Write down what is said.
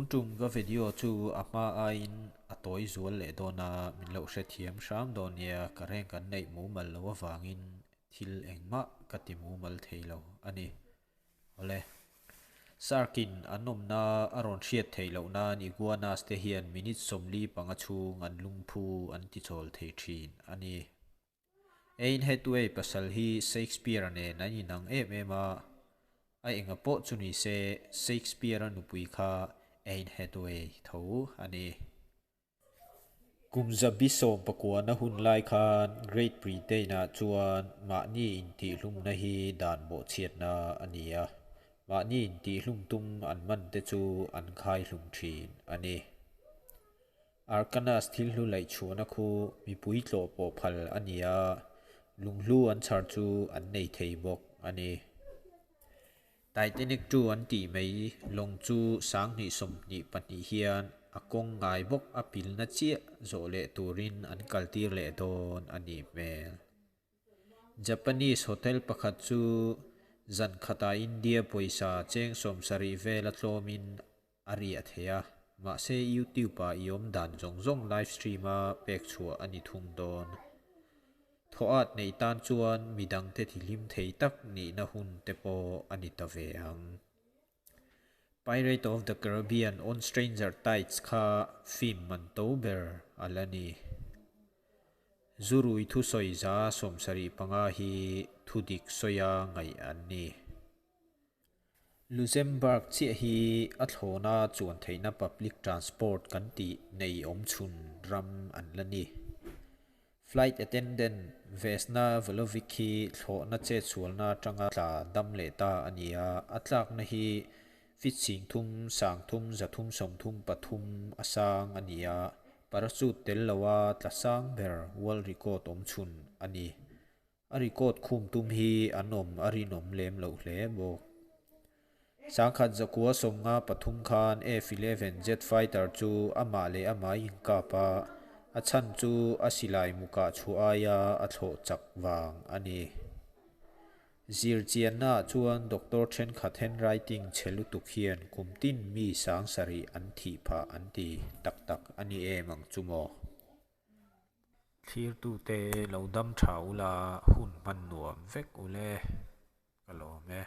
Tun tum ka video chu a hma aiin a tawi zual leh dawn a, min lo hrethiam hram dawn nia, ka reng kan neih mumal loh avangin thil engmah ka ti mumal thei lo a ni. Awle. Shark-in an awmna a rawn hriat theih loh nan iguanas te hian minute 45 chhung an lungphu an tichawl thei thin a ni. Anne Hathaway pasal hi Shakespeare-a nen an inang em em a, a enga pawh chu ni se Shakespeare-a nupui kha Anne Hathaway tho a ni. Kum 19 na hun lai khan Great Britain-ah chuan mahni intihhlumna hi dan bawhchhiatna a ni a, mahni intihhlum tum an man te chu an khaihlum thin a ni. Arkanas thil hlu laih chhuahna khu mipui tlawh pawh phal a ni a, lunghlu an chhar chu an nei thei bawk a ni. Titanic 2 an tih mai lawng chu 2022 hian a kawng ngai bawk a pilna chiah zawh leh turin an kaltir leh dawn a nih hmel. Japanese hotel pakhat chu zan khatah India pawisa cheng 70 vel a tlawmin a riah thei a, mahse YouTube-ah i awm dan zawng zawng live stream-a pek chhuah a ni thung dawn. Thawh at nei tan chuan midangte tihlim thei tak nihna hun te pawh a ni ta ve ang. Pirate of the Caribbean On Stranger Tides kha film man to ber a la ni. Zurui thusawi 75 hi thudik sawia ngaih an ni. Luxembourg chiah hi a thlawna chuan theihna public transport kan tih nei awm chhun ram an la ni. Flight attendant Vesna Vulovic hi thlawhna chetsualna atanga tla dam leh ta a ni a, a tlakna hi feet 3333 a sang a ni a, parachute tel loa tla sang ber world record awm chhun a ni. A record khum tum hi an awm a rinawm lem loh hle bawk. 1993 khan F-11 jet fighter chu amah leh amah inkap a, a chhan chu a silai mukah chhuah aia a thlawh chak vang a ni. Zirchianna chuan doctor thenkhat handwriting chhe lutuk hian kum tin mi 7000 an thih phah an ti tak tak a ni em ang chu maw. Thlirtute lo dam tha ula hun hman nuam vek ule ka lawm e.